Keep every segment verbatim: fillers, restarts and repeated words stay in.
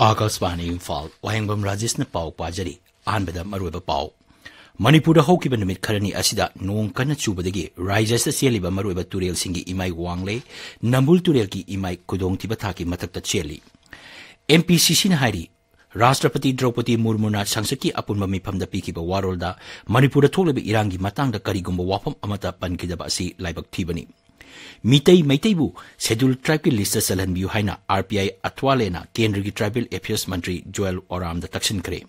ꯑꯥꯀꯥꯁꯕꯥꯅꯤ ꯏꯝꯐꯥꯜ, ꯋꯥꯍꯦꯡꯕꯝ ꯔꯥꯖꯦꯁꯅ ꯄꯥꯎ ꯄꯥꯖꯔꯤ꯫ ꯑꯍꯥꯟꯕꯗ ꯃꯔꯨꯑꯣꯏꯕ ꯄꯥꯎ꯫ ꯃꯅꯤꯄꯨꯔꯗ ꯍꯧꯈꯤꯕ ꯅꯨꯃꯤꯠ ꯈꯔꯅꯤ ꯑꯁꯤꯗ ꯅꯣꯡ ꯀꯟꯅ ꯆꯨꯕꯗꯒꯤ ꯔꯥꯏꯖ꯭ꯌ ꯑꯁꯤꯗ ꯆꯦꯜꯂꯤꯕ ꯃꯔꯨꯑꯣꯏꯕ ꯇꯨꯔꯦꯜꯁꯤꯡꯒꯤ ꯏꯃꯥꯏ ꯋꯥꯡꯂꯦ꯫ ꯅꯝꯕꯨꯜ ꯇꯨꯔꯦꯜꯒꯤ ꯏꯃꯥꯏ ꯈꯨꯗꯣꯡꯊꯤꯕ ꯊꯥꯛꯀꯤ ꯃꯊꯛꯇ ꯆꯦꯜꯂꯤ꯫ ꯑꯦꯝ ꯄꯤ ꯁꯤ ꯁꯤꯅ ꯍꯥꯏꯔꯤ, ꯔꯥꯁꯇ꯭ꯔꯄꯇꯤ ꯗ꯭ꯔꯧꯄꯗꯤ ꯃꯨꯔꯃꯨꯅ ꯁꯪꯁꯠꯀꯤ ꯑꯄꯨꯟꯕ ꯃꯤꯐꯝꯗ ꯄꯤꯈꯤꯕ ꯋꯥꯔꯣꯜꯗ ꯃꯅꯤꯄꯨꯔꯗ ꯊꯣꯛꯂꯤꯕ ꯏꯔꯥꯡꯒꯤ ꯃꯇꯥꯡꯗ ꯀꯔꯤꯒꯨꯝꯕ ꯋꯥꯐꯝ ꯑꯃꯠꯇ ꯄꯟꯈꯤꯗꯕ ꯑꯁꯤ ꯂꯥꯏꯕꯛ ꯊꯤꯕꯅꯤ꯫ ꯃꯤꯇꯩ ꯃꯩꯇꯩꯕꯨ ꯁꯦꯗ꯭ꯌꯨꯜ ꯇ꯭ꯔꯥꯏꯕꯀꯤ ꯂꯤꯁꯇ ꯆꯜꯍꯟꯕꯤꯌꯨ ꯍꯥꯏꯅ ꯑꯥꯔ ꯄꯤ ꯑꯥꯏ ꯑꯊ꯭ꯋꯥꯂꯦꯅ ꯀꯦꯟꯗ꯭ꯔꯒꯤ ꯇ꯭ꯔꯥꯏꯕꯦꯜ ꯑꯦꯐꯤꯌꯔꯁ ꯃꯟꯇ꯭ꯔꯤ ꯖꯨꯑꯦꯜ ꯑꯣꯔꯥꯝꯗ ꯇꯛꯁꯤꯟꯈ꯭ꯔꯦ꯫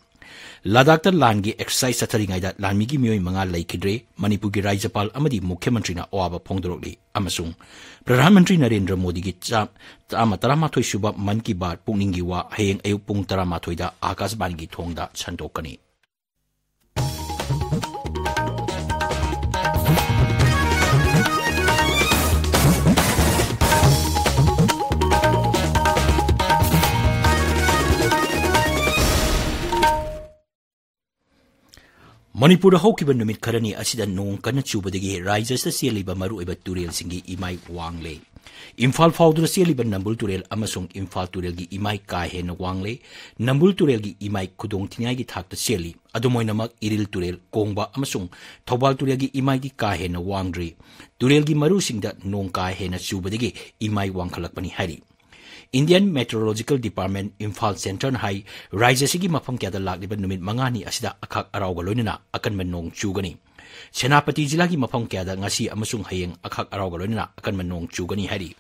ꯂꯗꯥꯈꯇ ꯂꯥꯟꯒꯤ ꯑꯦꯛꯁꯔꯁꯥꯏꯖ ꯆꯠꯊꯔꯤꯉꯩꯗ ꯂꯥꯟꯃꯤꯒꯤ ꯃꯤꯑꯣꯏ ꯃꯉꯥ ꯂꯩꯈꯤꯗ꯭ꯔꯦ꯫ ꯃꯅꯤꯄꯨꯔꯒꯤ ꯔꯥꯖ꯭ꯌꯄꯥꯜ ꯑꯃꯗꯤ ꯃꯨꯈ꯭ꯌ ꯃꯟꯇ꯭ꯔꯤꯅ ꯑꯋꯥꯕ ꯐꯣꯡꯗꯣꯔꯛꯂꯤ꯫ ꯑꯃꯁꯨꯡ ꯄ꯭ꯔꯙꯥꯟ ꯃꯟꯇ꯭ꯔꯤ ꯅꯔꯦꯟꯗ꯭ꯔ ꯃꯣꯗꯤꯒꯤ ꯆꯥ-, ꯆꯥꯝꯃ ꯇꯔꯥꯃꯥꯊꯣꯏ ꯁꯨꯕ ꯃꯟ ꯀꯤ ꯕꯥꯠ ꯄꯨꯛꯅꯤꯡꯒꯤ ꯋꯥ ꯍꯌꯦꯡ ꯑꯌꯨꯛ ꯄꯨꯡ ꯇꯔꯥꯃꯥꯊꯣꯏꯗ ꯑꯥꯀꯥꯁꯕꯥꯅꯤꯒꯤ ꯊꯣꯡꯗ ꯁꯟꯗꯣꯛꯀꯅꯤ꯫ ꯃꯅꯤꯄꯨꯔꯗ ꯍꯧꯈꯤꯕ ꯅꯨꯃꯤꯠ ꯈꯔꯅꯤ ꯑꯁꯤꯗ ꯅꯣꯡ ꯀꯟꯅ ꯆꯨꯕꯗꯒꯤ ꯔꯥꯏꯖ꯭ꯌ ꯑꯁꯤꯗ ꯆꯦꯜꯂꯤꯕ ꯃꯔꯨꯑꯣꯏꯕ ꯇꯨꯔꯦꯜꯁꯤꯡꯒꯤ ꯏꯃꯥꯏ ꯋꯥꯡꯂꯦ꯫ ꯏꯝꯐꯥꯜ ꯐꯥꯎꯗꯨꯅ ꯆꯦꯜꯂꯤꯕ ꯅꯝꯕꯨꯜ ꯇꯨꯔꯦꯜ ꯑꯃꯁꯨꯡ ꯏꯝꯐꯥꯜ ꯇꯨꯔꯦꯜꯒꯤ ꯏꯃꯥꯏ ꯀꯥ ꯍꯦꯟꯅ ꯋꯥꯡꯂꯦ꯫ ꯅꯝꯕꯨꯜ ꯇꯨꯔꯦꯜꯒꯤ ꯏꯃꯥꯏ ꯈꯨꯗꯣꯡꯊꯤꯅꯤꯡꯉꯥꯏꯒꯤ ꯊꯥꯛꯇ ꯆꯦꯜꯂꯤ꯫ ꯑꯗꯨꯝ ꯑꯣꯏꯅꯃꯛ, ꯏꯔꯤꯜ ꯇꯨꯔꯦꯜ, ꯀꯣꯡꯕ ꯑꯃꯁꯨꯡ ꯊꯧꯕꯥꯜ ꯇꯨꯔꯦꯜꯒꯤ ꯏꯃꯥꯏꯗꯤ ꯀꯥ ꯍꯦꯟꯅ ꯋꯥꯡꯗ꯭ꯔꯤ꯫ ꯇꯨꯔꯦꯜꯒꯤ ꯃꯔꯨꯁꯤꯡꯗ ꯅꯣꯡ ꯀꯥ ꯍꯦꯟꯅ ꯆꯨꯕꯗꯒꯤ ꯏꯃꯥꯏ ꯋꯥꯡꯈꯠꯂꯛꯄꯅꯤ ꯍꯥꯏꯔꯤ꯫ Indian Meteorological Department ꯏꯝꯐꯥꯜ ꯁꯦꯟꯇꯔꯅ ꯍꯥꯏ, ꯔꯥꯏꯖ꯭ꯌ ꯑꯁꯤꯒꯤ ꯃꯐꯝ ꯀꯌꯥꯗ ꯂꯥꯛꯂꯤꯕ ꯅꯨꯃꯤꯠ ꯃꯉꯥꯅꯤ ꯑꯁꯤꯗ ꯑꯈꯥꯛ ꯑꯔꯥꯎꯒ ꯂꯣꯏꯅꯅ ꯑꯀꯟꯕ ꯅꯣꯡ ꯆꯨꯒꯅꯤ꯫ ꯁꯦꯅꯥꯄꯇꯤ ꯖꯤꯂꯥꯒꯤ ꯃꯐꯝ ꯀꯌꯥꯗ ꯉꯁꯤ ꯑꯃꯁꯨꯡ ꯍꯌꯦꯡ ꯑꯈꯥꯛ ꯑꯔꯥꯎꯒ ꯂꯣꯏꯅꯅ ꯑꯀꯟꯕ ꯅꯣꯡ ꯆꯨꯒꯅꯤ ꯍꯥꯏꯔꯤ꯫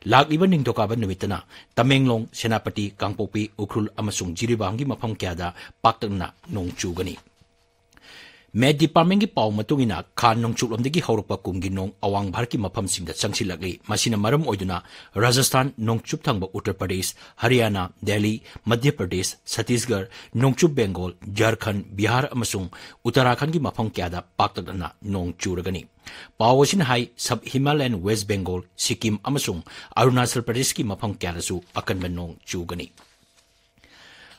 ꯂꯥꯛꯂꯤꯕ ꯅꯤꯡꯊꯧꯀꯥꯕ ꯅꯨꯃꯤꯠꯇꯅ ꯇꯃꯦꯡꯂꯣꯡ, ꯁꯦꯅꯥꯄꯇꯤ, ꯀꯥꯡꯄꯣꯛꯄꯤ, ꯎꯈ꯭ꯔꯨꯜ ꯑꯃꯁꯨꯡ ꯖꯤꯔꯤꯕꯥꯝꯒꯤ ꯃꯐꯝ ꯀꯌꯥꯗ ꯄꯥꯛꯇꯛꯅꯅ ꯅꯣꯡ ꯆꯨꯒꯅꯤ꯫ ꯃꯦꯠ ꯗꯤꯄꯥꯔꯠꯃꯦꯟꯒꯤ ꯄꯥꯎ ꯃꯇꯨꯡ ꯏꯟꯅ, ꯈꯥ ꯅꯣꯡꯆꯨꯞꯂꯣꯝꯗꯒꯤ ꯍꯧꯔꯛꯄ ꯀꯨꯝꯒꯤ ꯅꯣꯡ ꯑꯋꯥꯡ ꯚꯥꯔꯠꯀꯤ ꯃꯐꯝꯁꯤꯡꯗ ꯆꯪꯁꯤꯜꯂꯛꯂꯤ꯫ ꯃꯁꯤꯅ ꯃꯔꯝ ꯑꯣꯏꯗꯨꯅ ꯔꯥꯖꯁꯊꯥꯟ, ꯅꯣꯡꯆꯨꯞ ꯊꯪꯕ ꯎꯠꯇꯔ ꯄ꯭ꯔꯗꯦꯁ, ꯍꯔꯤꯌꯥꯅꯥ, ꯗꯦꯜꯂꯤ, ꯃꯙ꯭ꯌ ꯄ꯭ꯔꯗꯦꯁ, ꯁꯠꯇꯤꯁꯒꯔ, ꯅꯣꯡꯆꯨꯞ ꯕꯦꯡꯒꯣꯜ, ꯖꯥꯔꯈꯟ, ꯕꯤꯍꯥꯔ ꯑꯃꯁꯨꯡ ꯎꯠꯇꯔꯥꯈꯟꯒꯤ ꯃꯐꯝ ꯀꯌꯥꯗ ꯄꯥꯛꯇꯛꯅꯅ ꯅꯣꯡ ꯆꯨꯔꯒꯅꯤ꯫ ꯄꯥꯎ ꯑꯁꯤꯅ ꯍꯥꯏ, sub Himalayan west Bengal, Sikkim ꯑꯃꯁꯨꯡ ꯑꯔꯨꯅꯥꯆꯜ ꯄ꯭ꯔꯗꯦꯁꯀꯤ ꯃꯐꯝ ꯀꯌꯥꯗꯁꯨ ꯑꯀꯟꯕ ꯅꯣꯡ ꯆꯨꯒꯅꯤ꯫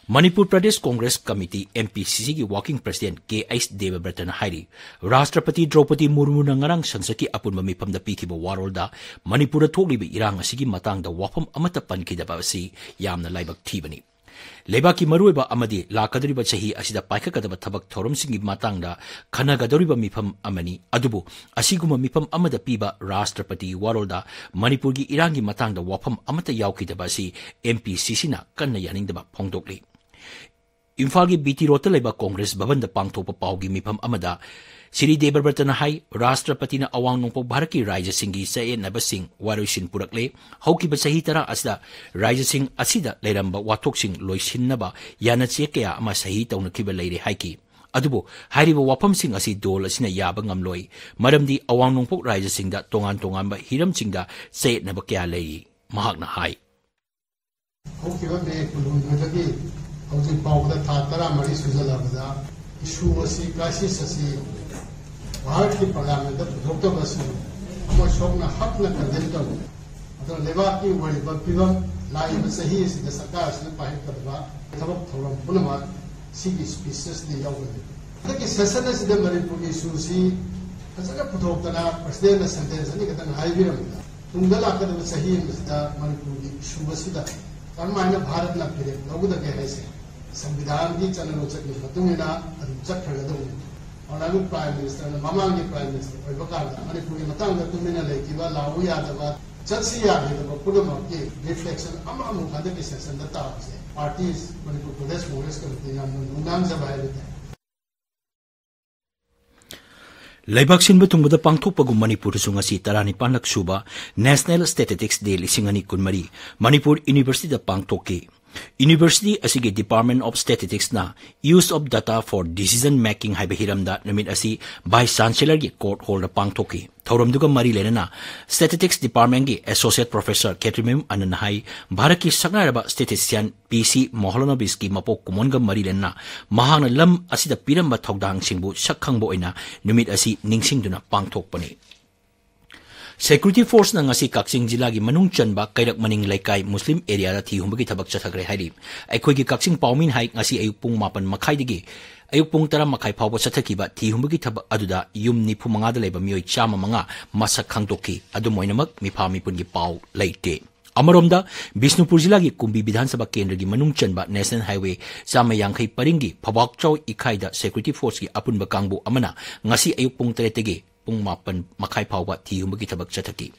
Manipur Pradesh Congress committee, M P C ꯁꯤꯒꯤ ꯋꯥꯔꯀꯤꯡ ꯄ꯭ꯔꯁꯤꯗꯦꯟꯠ ꯀꯦ ꯑꯩꯆ ꯗꯦꯕꯕ꯭ꯔꯇꯅ ꯍꯥꯏꯔꯤ, ꯔꯥꯁꯇ꯭ꯔꯄꯇꯤ ꯗ꯭ꯔꯧꯄꯗꯤ ꯃꯨꯔꯃꯨꯅ ꯉꯔꯥꯡ ꯁꯪꯁꯠꯀꯤ ꯑꯄꯨꯟꯕ ꯃꯤꯐꯝꯗ ꯄꯤꯈꯤꯕ ꯋꯥꯔꯣꯜꯗ ꯃꯅꯤꯄꯨꯔꯗ ꯊꯣꯛꯂꯤꯕ ꯏꯔꯥꯡ ꯑꯁꯤꯒꯤ ꯃꯇꯥꯡꯗ ꯋꯥꯐꯝ ꯑꯃꯠꯇ ꯄꯟꯈꯤꯗꯕ ꯑꯁꯤ ꯌꯥꯝꯅ ꯂꯥꯏꯕꯛ ꯊꯤꯕꯅꯤ꯫ ꯂꯩꯕꯥꯛꯀꯤ ꯃꯔꯨꯑꯣꯏꯕ ꯑꯃꯗꯤ ꯂꯥꯛꯀꯗꯧꯔꯤꯕ ꯆꯍꯤ ꯑꯁꯤꯗ ꯄꯥꯏꯈꯠꯀꯗꯕ ꯊꯕꯛ ꯊꯧꯔꯝꯁꯤꯡꯒꯤ ꯃꯇꯥꯡꯗ ꯈꯟꯅꯒꯗꯧꯔꯤꯕ ꯃꯤꯐꯝ ꯑꯃꯅꯤ꯫ ꯑꯗꯨꯕꯨ ꯑꯁꯤꯒꯨꯝꯕ ꯃꯤꯐꯝ ꯑꯃꯗ ꯄꯤꯕ ꯔꯥꯁꯇ꯭ꯔꯄꯇꯤꯒꯤ ꯋꯥꯔꯣꯜꯗ ꯃꯅꯤꯄꯨꯔꯒꯤ ꯏꯔꯥꯡꯒꯤ ꯃꯇꯥꯡꯗ ꯋꯥꯐꯝ ꯑꯃꯠꯇ ꯌꯥꯎꯈꯤꯗꯕ ꯑꯁꯤ ꯑꯦꯝ ꯄꯤ ꯁꯤ ꯁꯤꯅ ꯀꯟꯅ ꯌꯥꯅꯤꯡꯗꯕ ꯐꯣꯡꯗꯣꯛꯂꯤ꯫ ꯏꯝꯐꯥꯜꯒꯤ ꯕꯤ ꯇꯤ ꯔꯣꯗꯇ ꯂꯩꯕ ꯀꯣꯡꯒ꯭ꯔꯦꯁ ꯚꯕꯟꯗ ꯄꯥꯡꯊꯣꯛꯄ ꯄꯥꯎꯒꯤ ꯃꯤꯐꯝ ꯑꯃꯗ ꯁ꯭ꯔꯤ ꯗꯦꯕꯕ꯭ꯔꯇꯅ ꯍꯥꯏ, ꯔꯥꯁꯇ꯭ꯔꯄꯇꯤꯅ ꯑꯋꯥꯡ ꯅꯣꯡꯄꯣꯛ ꯚꯥꯔꯠꯀꯤ ꯔꯥꯖ꯭ꯌꯁꯤꯡꯒꯤ ꯆꯌꯦꯠꯅꯕꯁꯤꯡ ꯋꯥꯔꯣꯏꯁꯤꯟ ꯄꯨꯔꯛꯂꯦ꯫ ꯍꯧꯈꯤꯕ ꯆꯍꯤ ꯇꯔꯥ ꯑꯁꯤꯗ ꯔꯥꯖ꯭ꯌꯁꯤꯡ ꯑꯁꯤꯗ ꯂꯩꯔꯝꯕ ꯋꯥꯊꯣꯛꯁꯤꯡ ꯂꯣꯏꯁꯤꯟꯅꯕ ꯌꯥꯅꯆꯦ ꯀꯌꯥ ꯑꯃ ꯁꯍꯤ ꯇꯧꯅꯈꯤꯕ ꯂꯩꯔꯦ ꯍꯥꯏꯈꯤ꯫ ꯑꯗꯨꯕꯨ ꯍꯥꯏꯔꯤꯕ ꯋꯥꯐꯝꯁꯤꯡ ꯑꯁꯤ ꯗꯣꯜ ꯑꯁꯤꯅ ꯌꯥꯕ ꯉꯝꯂꯣꯏ, ꯃꯔꯝꯗꯤ ꯑꯋꯥꯡ ꯅꯣꯡꯄꯣꯛ ꯔꯥꯖ꯭ꯌꯁꯤꯡꯗ ꯇꯣꯉꯥꯟ ꯇꯣꯉꯥꯟꯕ ꯍꯤꯔꯝꯁꯤꯡꯗ ꯆꯌꯦꯠꯅꯕ ꯀꯌꯥ ꯂꯩꯔꯤ꯫ ꯃꯍꯥꯛꯅ ꯍꯥꯏ, ꯍꯧꯈꯤꯕ ꯃꯦ ꯀꯨꯟꯍꯨꯝꯗꯣꯏꯗꯒꯤ ꯍꯧꯖꯤꯛ ꯐꯥꯎꯕꯗ ꯊꯥ ꯇꯔꯥꯃꯔꯤ ꯁꯨꯖꯜꯂꯕꯗ issue ꯑꯁꯤ, crisis ꯑꯁꯤ ꯚꯥꯔꯠꯀꯤ ꯄꯥꯔꯂꯤꯌꯥꯃꯦꯟꯗ ꯄꯨꯊꯣꯛꯇꯕ ꯑꯁꯤ ꯊꯃꯣꯏ ꯁꯣꯛꯅ ꯍꯛꯅ condemn ꯇꯧꯏ꯫ ꯑꯗꯨꯅ ꯂꯩꯕꯥꯛꯀꯤ ꯑꯣꯏꯔꯤꯕ ꯐꯤꯕꯝ, ꯂꯥꯛꯏꯕ ꯆꯍꯤ ꯑꯁꯤꯗ ꯁꯔꯀꯥꯔ ꯑꯁꯤꯅ ꯄꯥꯏꯈꯠꯀꯗꯕ ꯊꯕꯛ ꯊꯧꯔꯝ ꯄꯨꯝꯅꯃꯛ ꯁꯤꯒꯤ speech ꯑꯁꯤꯗ ꯌꯥꯎꯒꯅꯤ꯫ ꯍꯟꯗꯛꯀꯤ session ꯑꯁꯤꯗ ꯃꯅꯤꯄꯨꯔꯒꯤ issue ꯑꯁꯤ ꯐꯖꯅ ꯄꯨꯊꯣꯛꯇꯅ president ꯅ sentence ꯑꯅꯤꯈꯛꯇꯪ ꯍꯥꯏꯕꯤꯔꯝꯕꯗ, ꯇꯨꯡꯗ ꯂꯥꯛꯀꯗꯕ ꯆꯍꯤ ꯑꯃꯁꯤꯗ ꯃꯅꯤꯄꯨꯔꯒꯤ issue ꯑꯁꯤꯗ ꯀꯔꯝꯍꯥꯏꯅ ꯚꯥꯔꯠꯅ ꯐꯤꯔꯦꯞ ꯂꯧꯒꯗꯒꯦ ꯍꯥꯏꯁꯦ ꯁꯪꯕꯤꯙꯥꯟꯒꯤ ꯆꯠꯅ ꯂꯣꯟꯆꯠꯀꯤ ꯃꯇꯨꯡ ꯏꯟꯅ ꯑꯗꯨꯝ ꯆꯠꯈ꯭ꯔꯒꯗꯧꯕꯅꯤ꯫ Honourable Prime Minister ꯅ ꯃꯃꯥꯡꯒꯤ Prime Minister ꯑꯣꯏꯕ ꯀꯥꯟꯗ ꯃꯅꯤꯄꯨꯔꯒꯤ ꯃꯇꯥꯡꯗ ꯇꯨꯃꯤꯟꯅ ꯂꯩꯈꯤꯕ, ꯂꯥꯎꯕ ꯌꯥꯗꯕ, ꯆꯠꯁꯤ ꯌꯥꯈꯤꯗꯕ ꯄꯨꯝꯅꯃꯛꯀꯤ reflection ꯑꯃ ꯑꯃꯨꯛ ꯍꯟꯗꯛꯀꯤ session ꯗ ꯇꯥꯕꯁꯦ parties, Manipur Pradesh Congress committee ꯌꯥꯝꯅ ꯅꯨꯡꯅꯥꯡꯖꯕ ꯍꯥꯏꯕ ꯇꯥꯏ꯫ ꯂꯩꯕꯥꯛ ꯁꯤꯟꯕ ꯊꯨꯡꯕꯗ ꯄꯥꯡꯊꯣꯛꯄꯒꯨꯝ ꯃꯅꯤꯄꯨꯔꯗꯁꯨ ꯉꯁꯤ ꯇꯔꯥꯅꯤꯄꯥꯟꯂꯛ ꯁꯨꯕ National Statistics Day ꯂꯤꯁꯤꯡ ꯑꯅꯤ ꯀꯨꯟꯃꯔꯤ ꯃꯅꯤꯄꯨꯔ University ꯗ ꯄꯥꯡꯊꯣꯛꯈꯤ꯫ University ꯑꯁꯤꯒꯤ Department of Statistics ꯅ Use of Data for Decision Making ꯍꯥꯏꯕ ꯍꯤꯔꯝꯗ ꯅꯨꯃꯤꯠ ꯑꯁꯤ Vice Chancellor ꯒꯤ Court Hall ꯗ ꯄꯥꯡꯊꯣꯛꯈꯤ꯫ ꯊꯧꯔꯝꯗꯨꯒ ꯃꯔꯤ ꯂꯩꯅꯅ Statistics Department ꯀꯤ Associate Professor ꯈꯦꯇ꯭ꯔꯤꯃꯌꯨꯝ ꯑꯅꯟꯅ ꯍꯥꯏ, ꯚꯥꯔꯠꯀꯤ ꯁꯛꯅꯥꯏꯔꯕ statistician ꯄꯤ ꯁꯤ ꯃꯣꯍꯂꯅꯣꯕꯤꯁꯀꯤ ꯃꯄꯣꯛ ꯀꯨꯝꯑꯣꯟꯒ ꯃꯔꯤ ꯂꯩꯅꯅ ꯃꯍꯥꯛꯅ ꯂꯝ ꯑꯁꯤꯗ ꯄꯤꯔꯝꯕ ꯊꯧꯗꯥꯡꯁꯤꯡꯕꯨ ꯁꯛ ꯈꯪꯕ ꯑꯣꯏꯅ ꯅꯨꯃꯤꯠ ꯑꯁꯤ ꯅꯤꯡꯁꯤꯡꯗꯨꯅ ꯄꯥꯡꯊꯣꯛꯄꯅꯤ꯫ Security Force ꯅ ꯉꯁꯤ ꯀꯛꯆꯤꯡ ꯖꯤꯂꯥꯒꯤ ꯃꯅꯨꯡ ꯆꯟꯕ ꯀꯩꯔꯛ ꯃꯅꯤꯡ ꯂꯩꯀꯥꯏ ꯃꯨꯁꯂꯤꯝ area ꯗ ꯊꯤ ꯍꯨꯝꯕꯒꯤ ꯊꯕꯛ ꯆꯠꯊꯈ꯭ꯔꯦ ꯍꯥꯏꯔꯤ꯫ ꯑꯩꯈꯣꯏꯒꯤ ꯀꯛꯆꯤꯡ ꯄꯥꯎꯃꯤꯅ ꯍꯥꯏ, ꯉꯁꯤ ꯑꯌꯨꯛ ꯄꯨꯡ ꯃꯥꯄꯟ ꯃꯈꯥꯏꯗꯒꯤ ꯑꯌꯨꯛ ꯄꯨꯡ ꯇꯔꯥ ꯃꯈꯥꯏ ꯐꯥꯎꯕ ꯆꯠꯊꯈꯤꯕ ꯊꯤ ꯍꯨꯝꯕꯒꯤ ꯊꯕꯛ ꯑꯗꯨꯗ ꯌꯨꯝ ꯅꯤꯐꯨ ꯃꯉꯥꯗ ꯂꯩꯕ ꯃꯤꯑꯣꯏ ꯆꯥꯝꯃ ꯃꯉꯥ ꯃꯁꯛ ꯈꯪꯗꯣꯛꯈꯤ꯫ ꯑꯗꯨꯝ ꯑꯣꯏꯅꯃꯛ, ꯃꯤꯐꯥ ꯃꯤꯄꯨꯟꯒꯤ ꯄꯥꯎ ꯂꯩꯇꯦ꯫ ꯑꯃꯔꯣꯝꯗ, ꯕꯤꯁꯅꯨꯄꯨꯔ ꯖꯤꯂꯥꯒꯤ ꯀꯨꯝꯕꯤ ꯕꯤꯙꯥꯟ ꯁꯚꯥ ꯀꯦꯟꯗ꯭ꯔꯒꯤ ꯃꯅꯨꯡ ꯆꯟꯕ ꯅꯦꯁꯅꯦꯜ ꯍꯥꯏꯋꯦ ꯆꯥꯝꯃ ꯌꯥꯡꯈꯩ ꯄꯔꯤꯡꯒꯤ ꯐꯧꯕꯥꯛꯆꯥꯎ ꯏꯈꯥꯏꯗ ꯁꯦꯀ꯭ꯌꯨꯔꯤꯇꯤ ꯐꯣꯔꯁꯀꯤ ꯑꯄꯨꯟꯕ ꯀꯥꯡꯕꯨ ꯑꯃꯅ ꯉꯁꯤ ꯑꯌꯨꯛ ꯄꯨꯡ ꯇꯔꯦꯠꯇꯒꯤ ꯄꯨꯡ ꯃꯥꯄꯟ ꯃꯈꯥꯏ ꯐꯥꯎꯕ ꯊꯤ ꯍꯨꯝꯕꯒꯤ ꯊꯕꯛ ꯆꯠꯊꯈꯤ꯫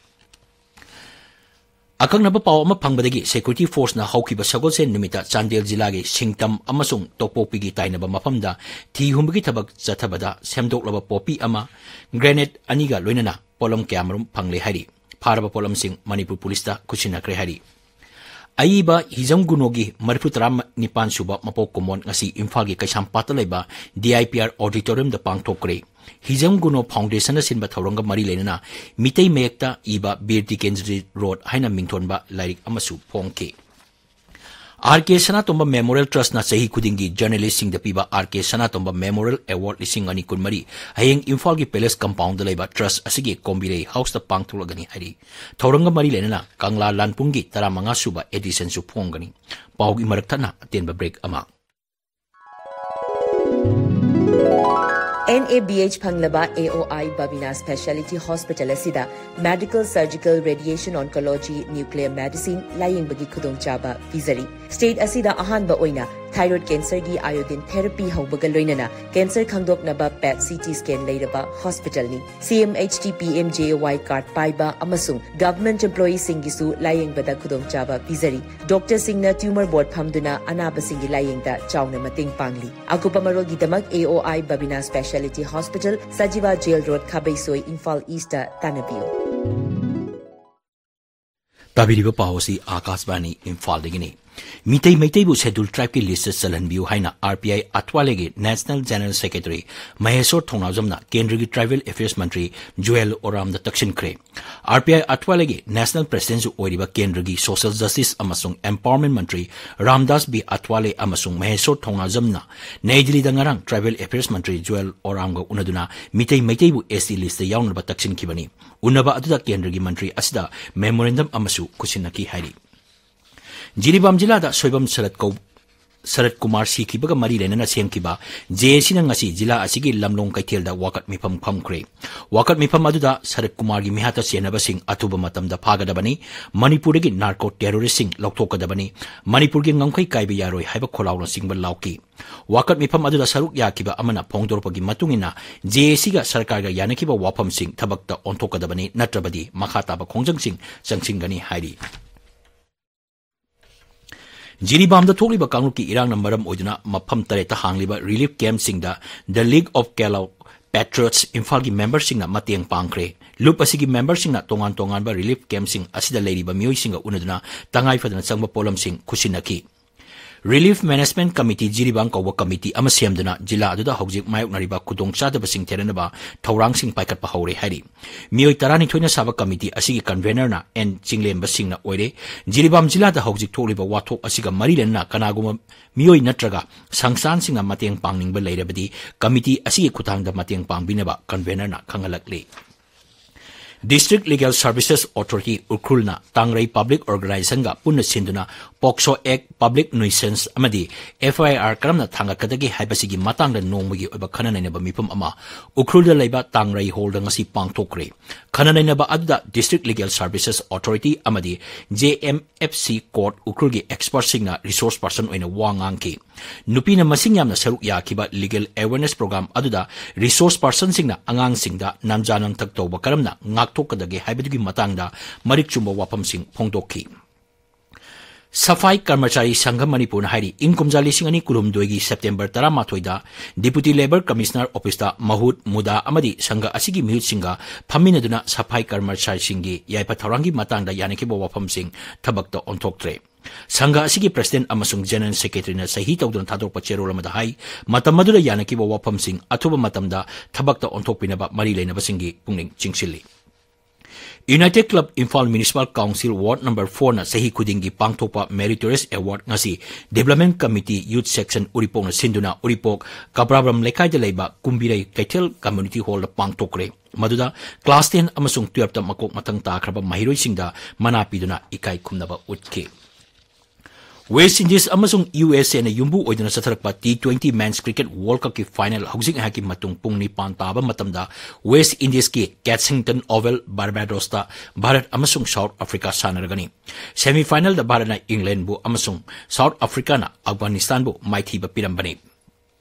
ꯑꯀꯛꯅꯕ ꯄꯥꯎ ꯑꯃ ꯐꯪꯕꯗꯒꯤ ꯁꯦꯀ꯭ꯌꯨꯔꯤꯇꯤ ꯐꯣꯔꯁꯅ ꯍꯧꯈꯤꯕ ꯁꯒꯣꯜꯁꯦꯟ ꯅꯨꯃꯤꯠꯇ ꯆꯥꯟꯗꯦꯜ ꯖꯤꯂꯥꯒꯤ ꯁꯤꯡꯇꯝ ꯑꯃꯁꯨꯡ ꯇꯣꯛꯄꯣꯛꯄꯤꯒꯤ ꯇꯥꯏꯅꯕ ꯃꯐꯝꯗ ꯊꯤ ꯍꯨꯝꯕꯒꯤ ꯊꯕꯛ ꯆꯠꯊꯕꯗ ꯁꯦꯝꯗꯣꯛꯂꯕ ꯄꯣꯄꯤ ꯑꯃ, ꯒ꯭ꯔꯦꯅꯦꯗ ꯑꯅꯤꯒ ꯂꯣꯏꯅꯅ ꯄꯣꯠꯂꯝ ꯀꯌꯥꯃꯔꯨꯝ ꯐꯪꯂꯦ ꯍꯥꯏꯔꯤ꯫ ꯐꯥꯔꯕ ꯄꯣꯠꯂꯝꯁꯤꯡ ꯃꯅꯤꯄꯨꯔ ꯄꯨꯂꯤꯁꯇ ꯈꯨꯠꯁꯤꯟꯅꯈ꯭ꯔꯦ ꯍꯥꯏꯔꯤ꯫ ꯑꯏꯕ ꯍꯤꯖꯝ ꯒꯨꯅꯣꯒꯤ ꯃꯔꯤꯐꯨ ꯇꯔꯥ ꯅꯤꯄꯥꯟ ꯁꯨꯕ ꯃꯄꯣꯛ ꯀꯨꯝꯑꯣꯟ ꯉꯁꯤ ꯏꯝꯐꯥꯜꯒꯤ ꯀꯩꯁꯥꯝꯄꯥꯠꯇ ꯂꯩꯕ ꯗꯤ ꯑꯥꯏ ꯄꯤ ꯑꯥꯔ ꯑꯣꯗꯤꯇꯣꯔꯤꯌꯝꯗ ꯄꯥꯡꯊꯣꯛꯈ꯭ꯔꯦ꯫ ꯍꯤꯖꯝ ꯒꯨꯅꯣ ꯐꯥꯎꯟꯗꯦꯁꯟꯅ ꯁꯤꯟꯕ ꯊꯧꯔꯝꯒ ꯃꯔꯤ ꯂꯩꯅꯅ ꯃꯤꯇꯩ ꯃꯌꯦꯛꯇ ꯏꯕ ꯕꯤꯔ ꯇꯤꯀꯦꯟꯗ꯭ꯔꯖꯤꯠ ꯔꯣꯗ ꯍꯥꯏꯅ ꯃꯤꯡꯊꯣꯟꯕ ꯂꯥꯏꯔꯤꯛ ꯑꯃꯁꯨ ꯐꯣꯡꯈꯤ꯫ ꯑꯥꯔ ꯀꯦ ꯁꯅꯥꯇꯣꯝꯕ ꯃꯦꯃꯣꯔꯤꯌꯦꯜ ꯇ꯭ꯔꯁꯅ ꯆꯍꯤ ꯈꯨꯗꯤꯡꯒꯤ ꯖꯔꯅꯦꯂꯤꯁꯁꯤꯡꯗ ꯄꯤꯕ ꯑꯥꯔ ꯀꯦ ꯁꯅꯥꯇꯣꯝꯕ ꯃꯦꯃꯣꯔꯤꯌꯦꯜ ꯑꯦꯋꯥꯔꯗ ꯂꯤꯁꯤꯡ ꯑꯅꯤ ꯀꯨꯟꯃꯔꯤ ꯍꯌꯦꯡ ꯏꯝꯐꯥꯜꯒꯤ ꯄꯦꯂꯦꯁ ꯀꯝꯄꯥꯎꯟꯗ ꯂꯩꯕ ꯇ꯭ꯔꯁ ꯑꯁꯤꯒꯤ ꯀꯣꯝꯕꯤꯔꯩ ꯍꯥꯎꯁꯇ ꯄꯥꯡꯊꯣꯛꯂꯒꯅꯤ ꯍꯥꯏꯔꯤ꯫ ꯊꯧꯔꯝꯒ ꯃꯔꯤ ꯂꯩꯅꯅ ꯀꯪꯂꯥ ꯂꯥꯟꯄꯨꯡꯒꯤ ꯇꯔꯥꯃꯉꯥ ꯁꯨꯕ ꯑꯦꯗꯤꯁꯟꯁꯨ ꯐꯣꯡꯒꯅꯤ꯫ ꯄꯥꯎꯒꯤ ꯃꯔꯛ ꯊꯠꯅ ꯑꯇꯦꯟꯕ ꯕ꯭ꯔꯦꯛ ꯑꯃ꯫ ꯑꯦꯟ ꯑꯦ ꯕꯤ ꯑꯩꯆ ꯐꯪꯂꯕ ꯑꯦ ꯑꯣ ꯑꯥꯏ ꯕꯕꯤꯅꯥ ꯁ꯭ꯄꯦꯁꯤꯌꯥꯂꯤꯇꯤ ꯍꯣꯁꯄꯤꯇꯥꯜ ꯑꯁꯤꯗ medical, surgical, radiation oncology, nuclear medicine ꯂꯥꯌꯦꯡꯕꯒꯤ ꯈꯨꯗꯣꯡꯆꯥꯕ ꯄꯤꯖꯔꯤ꯫ ꯁ꯭ꯇꯦꯠ ꯑꯁꯤꯗ ꯑꯍꯥꯟꯕ ꯑꯣꯏꯅ ꯊꯥꯏꯔꯣꯏꯗ ꯀꯦꯟꯁꯔꯒꯤ ꯑꯥꯏꯑꯣꯗꯤꯟ ꯊꯦꯔꯥꯄꯤ ꯍꯧꯕꯒ ꯂꯣꯏꯅꯅ ꯀꯦꯟꯁꯔ ꯈꯪꯗꯣꯛꯅꯕ ꯄꯦꯠ ꯁꯤ ꯇꯤ ꯁ꯭ꯀꯦꯟ ꯂꯩꯔꯕ ꯍꯣꯁꯄꯤꯇꯥꯜꯅꯤ꯫ C M H T P M J A Y card ꯄꯥꯏꯕ ꯑꯃꯁꯨꯡ ꯒꯚꯔꯟꯃꯦꯟꯠ ꯏꯝꯄ꯭ꯂꯣꯌꯤꯁꯤꯡꯒꯤꯁꯨ ꯂꯥꯌꯦꯡꯕꯗ ꯈꯨꯗꯣꯡꯆꯥꯕ ꯄꯤꯖꯔꯤ꯫ ꯗꯣꯛꯇꯔꯁꯤꯡꯅ ꯇ꯭ꯌꯨꯃꯔ ꯕꯣꯔꯗ ꯐꯝꯗꯨꯅ ꯑꯅꯥꯕꯁꯤꯡꯒꯤ ꯂꯥꯌꯦꯡꯗ ꯆꯥꯎꯅ ꯃꯇꯦꯡ ꯄꯥꯡꯂꯤ꯫ ꯑꯀꯨꯞꯄ ꯃꯔꯣꯜꯒꯤꯗꯃꯛ ꯑꯦ ꯑꯣ ꯑꯥꯏ ꯕꯕꯤꯅꯥ speciality hospital, Sajiwa jail road, Khabeisoi, Imphal east ꯇꯥꯟꯅꯕꯤꯌꯨ꯫ ꯇꯥꯕꯤꯔꯤꯕ ꯄꯥꯎ ꯑꯁꯤ ꯑꯥꯀꯥꯁꯕꯥꯅꯤ ꯏꯝꯐꯥꯜꯗꯒꯤꯅꯤ꯫ ꯃꯤꯇꯩ ꯃꯩꯇꯩꯕꯨ ꯁꯦꯗ꯭ꯌꯨꯜ ꯇ꯭ꯔꯥꯏꯕꯀꯤ ꯂꯤꯁꯇ ꯆꯜꯍꯟꯕꯤꯌꯨ ꯍꯥꯏꯅ ꯑꯥꯔ ꯄꯤ ꯑꯥꯏ ꯑꯊ꯭ꯋꯥꯂꯦꯒꯤ ꯅꯦꯁꯅꯦꯜ ꯖꯦꯅꯔꯦꯜ ꯁꯦꯀ꯭ꯔꯦꯇꯔꯤ ꯃꯍꯦꯁꯣꯔ ꯊꯧꯅꯥꯖꯝꯅ ꯀꯦꯟꯗ꯭ꯔꯒꯤ tribal affairs Mantri ꯖꯨꯑꯦꯜ ꯑꯣꯔꯥꯝꯗ ꯇꯛꯁꯤꯟꯈ꯭ꯔꯦ꯫ R P I ꯑꯊ꯭ꯋꯥꯂꯦꯒꯤ ꯅꯦꯁꯅꯦꯜ ꯄ꯭ꯔꯦꯁꯤꯗꯦꯟꯠꯁꯨ ꯑꯣꯏꯔꯤꯕ ꯀꯦꯟꯗ꯭ꯔꯒꯤ ꯁꯣꯁꯤꯌꯦꯜ ꯖꯁꯇꯤꯁ ꯑꯃꯁꯨꯡ ꯑꯦꯝꯄꯥꯋꯔꯃꯦꯟꯠ ꯃꯟꯇ꯭ꯔꯤ ꯔꯥꯝꯗꯥꯁ ꯕꯤ ꯑꯊ꯭ꯋꯥꯂꯦ ꯑꯃꯁꯨꯡ ꯃꯍꯦꯁꯣꯔ ꯊꯧꯅꯥꯖꯝꯅ ꯅꯌꯥ ꯗꯤꯜꯂꯤꯗ ꯉꯔꯥꯡ ꯇ꯭ꯔꯥꯏꯕꯦꯜ ꯑꯦꯐꯤꯌꯔꯁ ꯃꯟꯇ꯭ꯔꯤ ꯖꯨꯑꯦꯜ ꯑꯣꯔꯥꯝꯒ ꯎꯅꯗꯨꯅ ꯃꯤꯇꯩ ꯃꯩꯇꯩꯕꯨ ꯑꯦꯁ ꯇꯤ ꯂꯤꯁꯇ ꯌꯥꯎꯅꯅꯕ ꯇꯛꯁꯤꯟꯈꯤꯕꯅꯤ꯫ ꯎꯅꯕ ꯑꯗꯨꯗ ꯀꯦꯟꯗ꯭ꯔꯒꯤ ꯃꯟꯇ꯭ꯔꯤ ꯑꯁꯤꯗ ꯃꯦꯃꯣꯔꯦꯟꯗꯝ ꯑꯃꯁꯨ ꯈꯨꯠꯁꯤꯟꯅꯈꯤ ꯍꯥꯏꯔꯤ꯫ ꯖꯤꯔꯤꯕꯥꯝ ꯖꯤꯂꯥꯗ ꯁꯣꯏꯕꯝ ꯁꯔꯠ ꯀꯧ-, ꯁꯔꯠ ꯀꯨꯃꯥꯔ ꯁꯤꯈꯤꯕꯒ ꯃꯔꯤ ꯂꯩꯅꯅ ꯁꯦꯝꯈꯤꯕ ꯖꯦ ꯑꯦ ꯁꯤꯅ ꯉꯁꯤ ꯖꯤꯂꯥ ꯑꯁꯤꯒꯤ ꯂꯝꯂꯣꯡ ꯀꯩꯊꯦꯜꯗ ꯋꯥꯀꯠ ꯃꯤꯐꯝ ꯐꯝꯈ꯭ꯔꯦ꯫ ꯋꯥꯀꯠ ꯃꯤꯐꯝ ꯑꯗꯨꯗ ꯁꯔꯠ ꯀꯨꯃꯥꯔꯒꯤ ꯃꯤꯍꯥꯠꯇ ꯆꯦꯟꯅꯕꯁꯤꯡ ꯑꯊꯨꯕ ꯃꯇꯝꯗ ꯐꯥꯒꯗꯕꯅꯤ, ꯃꯅꯤꯄꯨꯔꯗꯒꯤ ꯅꯥꯔꯀꯣ ꯇꯦꯔꯣꯔꯤꯁ꯭ꯠꯁꯤꯡ ꯂꯧꯊꯣꯛꯀꯗꯕꯅꯤ, ꯃꯅꯤꯄꯨꯔꯒꯤ ꯉꯝꯈꯩ ꯀꯥꯏꯕ ꯌꯥꯔꯣꯏ ꯍꯥꯏꯕ ꯈꯣꯜꯂꯥꯎꯅꯆꯤꯡꯕ ꯂꯥꯎꯈꯤ꯫ ꯋꯥꯀꯠ ꯃꯤꯐꯝ ꯑꯗꯨꯗ ꯁꯔꯨꯛ ꯌꯥꯈꯤꯕ ꯑꯃꯅ ꯐꯣꯡꯗꯣꯔꯛꯄꯒꯤ ꯃꯇꯨꯡ ꯏꯟꯅ, ꯖꯦ ꯑꯦ ꯁꯤꯒ ꯁꯔꯀꯥꯔꯒ ꯌꯥꯅꯈꯤꯕ ꯋꯥꯐꯝꯁꯤꯡ ꯊꯕꯛꯇ ꯑꯣꯟꯊꯣꯛꯀꯗꯕꯅꯤ, ꯅꯠꯇ꯭ꯔꯕꯗꯤ ꯃꯈꯥ ꯇꯥꯕ ꯈꯣꯡꯖꯪꯁꯤꯡ ꯆꯪꯁꯤꯟꯒꯅꯤ ꯍꯥꯏꯔꯤ꯫ ꯖꯤꯔꯤꯕꯥꯝꯗ ꯊꯣꯛꯂꯤꯕ ꯀꯥꯡꯂꯨꯞꯀꯤ ꯏꯔꯥꯡꯅ ꯃꯔꯝ ꯑꯣꯏꯗꯨꯅ ꯃꯐꯝ ꯇꯔꯦꯠꯇ ꯍꯥꯡꯂꯤꯕ relief ꯀꯦꯝꯞꯁꯤꯡꯗ The League of Kalau Patriots ꯏꯝꯐꯥꯜꯒꯤ ꯃꯦꯝꯕꯔꯁꯤꯡꯅ ꯃꯇꯦꯡ ꯄꯥꯡꯈ꯭ꯔꯦ꯫ ꯂꯨꯞ ꯑꯁꯤꯒꯤ ꯃꯦꯝꯕꯔꯁꯤꯡꯅ ꯇꯣꯉꯥꯟ ꯇꯣꯉꯥꯟꯕ ꯔꯤꯂꯤꯐ ꯀꯦꯝꯞꯁꯤꯡ ꯑꯁꯤꯗ ꯂꯩꯔꯤꯕ ꯃꯤꯑꯣꯏꯁꯤꯡꯒ ꯎꯅꯗꯨꯅ ꯇꯉꯥꯏ ꯐꯗꯅ ꯆꯪꯕ ꯄꯣꯠꯂꯝꯁꯤꯡ ꯈꯨꯠꯁꯤꯟꯅꯈꯤ꯫ ꯔꯤꯂꯤꯐ ꯃꯦꯅꯦꯖꯃꯦꯟꯠ ꯀꯃꯤꯇꯤ ꯖꯤꯔꯤꯕꯥꯝ ꯀꯧꯕ ꯀꯃꯤꯇꯤ ꯑꯃ ꯁꯦꯝꯗꯨꯅ ꯖꯤꯂꯥ ꯑꯗꯨꯗ ꯍꯧꯖꯤꯛ ꯃꯥꯌꯣꯛꯅꯔꯤꯕ ꯈꯨꯗꯣꯡꯆꯥꯗꯕꯁꯤꯡ ꯊꯦꯡꯅꯅꯕ ꯊꯧꯔꯥꯡꯁꯤꯡ ꯄꯥꯏꯈꯠꯄ ꯍꯧꯔꯦ ꯍꯥꯏꯔꯤ꯫ ꯃꯤꯑꯣꯏ ꯇꯔꯥꯅꯤꯊꯣꯏꯅ ꯁꯥꯕ ꯀꯃꯤꯇꯤ ꯑꯁꯤꯒꯤ ꯀꯟꯚꯦꯅꯔꯅ ꯑꯦꯟ ꯆꯤꯡꯂꯦꯝꯕ ꯁꯤꯡꯅ ꯑꯣꯏꯔꯦ꯫ ꯖꯤꯔꯤꯕꯥꯝ ꯖꯤꯂꯥꯗ ꯍꯧꯖꯤꯛ ꯊꯣꯛꯂꯤꯕ ꯋꯥꯊꯣꯛ ꯑꯁꯤꯒ ꯃꯔꯤ ꯂꯩꯅꯅ ꯀꯅꯥꯒꯨꯝꯕ ꯃꯤꯑꯣꯏ ꯅꯠꯇ꯭ꯔꯒ ꯁꯪꯁꯊꯥꯟꯁꯤꯡꯅ ꯃꯇꯦꯡ ꯄꯥꯡꯅꯤꯡꯕ ꯂꯩꯔꯕꯗꯤ ꯀꯃꯤꯇꯤ ꯑꯁꯤꯒꯤ ꯈꯨꯠꯊꯥꯡꯗ ꯃꯇꯦꯡ ꯄꯥꯡꯕꯤꯅꯕ ꯀꯟꯚꯦꯅꯔꯅ ꯈꯪꯍꯜꯂꯛꯂꯤ꯫ District Legal Services Authority ꯎꯈ꯭ꯔꯨꯜꯅ ꯇꯥꯡꯔꯩ ꯄꯕ꯭ꯂꯤꯛ ꯑꯣꯔꯒꯅꯥꯏꯖꯦꯁꯟꯒ ꯄꯨꯟꯅ ꯁꯤꯟꯗꯨꯅ ꯄꯣꯛꯁꯣ ꯑꯦꯛ, ꯄꯕ꯭ꯂꯤꯛ ꯅ꯭ꯌꯨꯏꯁꯦꯟꯁ ꯑꯃꯗꯤ ꯑꯦꯐ ꯑꯥꯏ ꯑꯥꯔ ꯀꯔꯝꯅ ꯊꯥꯡꯒꯠꯀꯗꯒꯦ ꯍꯥꯏꯕꯁꯤꯒꯤ ꯃꯇꯥꯡꯗ ꯅꯣꯡꯃꯒꯤ ꯑꯣꯏꯕ ꯈꯟꯅ ꯅꯩꯅꯕ ꯃꯤꯐꯝ ꯑꯃ ꯎꯈ꯭ꯔꯨꯜꯗ ꯂꯩꯕ ꯇꯥꯡꯔꯩ ꯍꯣꯜꯗ ꯉꯁꯤ ꯄꯥꯡꯊꯣꯛꯈ꯭ꯔꯦ꯫ ꯈꯟꯅ ꯅꯩꯅꯕ ꯑꯗꯨꯗ District Legal Services Authority ꯑꯃꯗꯤ J M F C court ꯎꯈ꯭ꯔꯨꯜꯒꯤ ꯑꯦꯛꯁꯄꯔꯠꯁꯤꯡꯅ ꯔꯤꯁꯣꯔꯁ ꯄꯔꯁꯟ ꯑꯣꯏꯅ ꯋꯥ ꯉꯥꯡꯈꯤ꯫ ꯅꯨꯄꯤꯅ ꯃꯁꯤꯡ ꯌꯥꯝꯅ ꯁꯔꯨꯛ ꯌꯥꯈꯤꯕ ꯂꯤꯒꯦꯜ ꯑꯦꯋꯦꯔꯅꯦꯁ ꯄ꯭ꯔꯣꯒ꯭ꯔꯥꯝ ꯑꯗꯨꯗ ꯔꯤꯁꯣꯔꯁ ꯄꯔꯁꯟꯁꯤꯡꯅ ꯑꯉꯥꯡꯁꯤꯡꯗ ꯅꯝꯖꯥ ꯅꯝꯊꯛ ꯇꯧꯕ ꯀꯔꯝꯅ ꯉꯥꯛꯊꯣꯛꯀꯗꯒꯦ ꯍꯥꯏꯕꯗꯨꯒꯤ ꯃꯇꯥꯡꯗ ꯃꯔꯤꯛ ꯆꯨꯝꯕ ꯋꯥꯐꯝꯁꯤꯡ ꯐꯣꯡꯗꯣꯛꯈꯤ꯫ ꯁꯐꯥꯏ ꯀꯔꯃꯆꯥꯔꯤ ꯁꯪꯘ ꯃꯅꯤꯄꯨꯔꯅ ꯍꯥꯏꯔꯤ, ꯏꯪ ꯀꯨꯝꯖꯥ ꯂꯤꯁꯤꯡ ꯑꯅꯤ ꯀꯨꯟꯍꯨꯝꯗꯣꯏꯒꯤ ꯁꯦꯞꯇꯦꯝꯕꯔ ꯇꯔꯥꯃꯥꯊꯣꯏꯗ Deputy Labour Commissioner Officeꯇ ꯃꯍꯨꯠ, ꯃꯨꯗꯥ ꯑꯃꯗꯤ ꯁꯪꯘ ꯑꯁꯤꯒꯤ ꯃꯤꯍꯨꯠꯁꯤꯡꯒ ꯐꯝꯃꯤꯟꯅꯗꯨꯅ ꯁꯐꯥꯏ ꯀꯔꯃꯆꯥꯔꯤꯁꯤꯡꯒꯤ ꯌꯥꯏꯐ ꯊꯧꯔꯥꯡꯒꯤ ꯃꯇꯥꯡꯗ ꯌꯥꯅꯈꯤꯕ ꯋꯥꯐꯝꯁꯤꯡ ꯊꯕꯛꯇ ꯑꯣꯟꯊꯣꯛꯇ꯭ꯔꯦ꯫ ꯁꯪꯘ ꯑꯁꯤꯒꯤ President ꯑꯃꯁꯨꯡ General Secretaryꯅ ꯁꯍꯤ ꯇꯧꯗꯨꯅ ꯊꯥꯗꯣꯔꯛꯄ ꯆꯦꯔꯣꯜ ꯑꯃꯗ ꯍꯥꯏ, ꯃꯇꯝ ꯑꯗꯨꯗ ꯌꯥꯅꯈꯤꯕ ꯋꯥꯐꯝꯁꯤꯡ ꯑꯊꯨꯕ ꯃꯇꯝꯗ ꯊꯕꯛꯇ ꯑꯣꯟꯊꯣꯛꯄꯤꯅꯕ ꯃꯔꯤ ꯂꯩꯅꯕꯁꯤꯡꯒꯤ ꯄꯨꯛꯅꯤꯡ ꯆꯤꯡꯁꯤꯜꯂꯤ꯫ United Club Imphal Municipal Council Ward Number Fourꯅ ꯆꯍꯤ ꯈꯨꯗꯤꯡꯒꯤ ꯄꯥꯡꯊꯣꯛꯄ Meritorious Award ꯉꯁꯤ Development Committee Youth Section ꯎꯔꯤꯄꯣꯛꯅ ꯁꯤꯟꯗꯨꯅ ꯎꯔꯤꯄꯣꯛ ꯀꯕ꯭ꯔꯥꯕ꯭ꯔꯝ ꯂꯩꯀꯥꯏꯗ ꯂꯩꯕ ꯀꯨꯝꯕꯤꯔꯩ ꯀꯩꯊꯦꯜ Community Hallꯗ ꯄꯥꯡꯊꯣꯛꯈ꯭ꯔꯦ꯫ ꯃꯗꯨꯗ class ten ꯑꯃꯁꯨꯡ twelveꯇ ꯃꯀꯣꯛ ꯃꯊꯪ ꯇꯥꯈ꯭ꯔꯕ ꯃꯍꯩꯔꯣꯏꯁꯤꯡꯗ ꯃꯅꯥ ꯄꯤꯗꯨꯅ ꯏꯀꯥꯏ ꯈꯨꯝꯅꯕ ꯎꯠꯈꯤ꯫ West Indies ꯑꯃꯁꯨꯡ ꯌꯨ ꯑꯦꯁ ꯑꯦꯅ ꯌꯨꯝꯕꯨ ꯑꯣꯏꯗꯨꯅ ꯆꯠꯊꯔꯛꯄ T twenty Men's Cricket World Cupꯀꯤ final ꯍꯧꯖꯤꯛ ꯉꯥꯏꯍꯥꯛꯀꯤ ꯃꯇꯨꯡ ꯄꯨꯡ ꯅꯤꯄꯥꯟ ꯇꯥꯕ ꯃꯇꯝꯗ West Indiesꯀꯤ Kensington Oval Barbadosꯇ ꯚꯥꯔꯠ ꯑꯃꯁꯨꯡ South Africa ꯁꯥꯟꯅꯔꯒꯅꯤ꯫ Semifinalꯗ ꯚꯥꯔꯠꯅ Englandꯕꯨ ꯑꯃꯁꯨꯡ South Africaꯅ Afghanistanꯕꯨ ꯃꯥꯏꯊꯤꯕ ꯄꯤꯔꯝꯕꯅꯤ꯫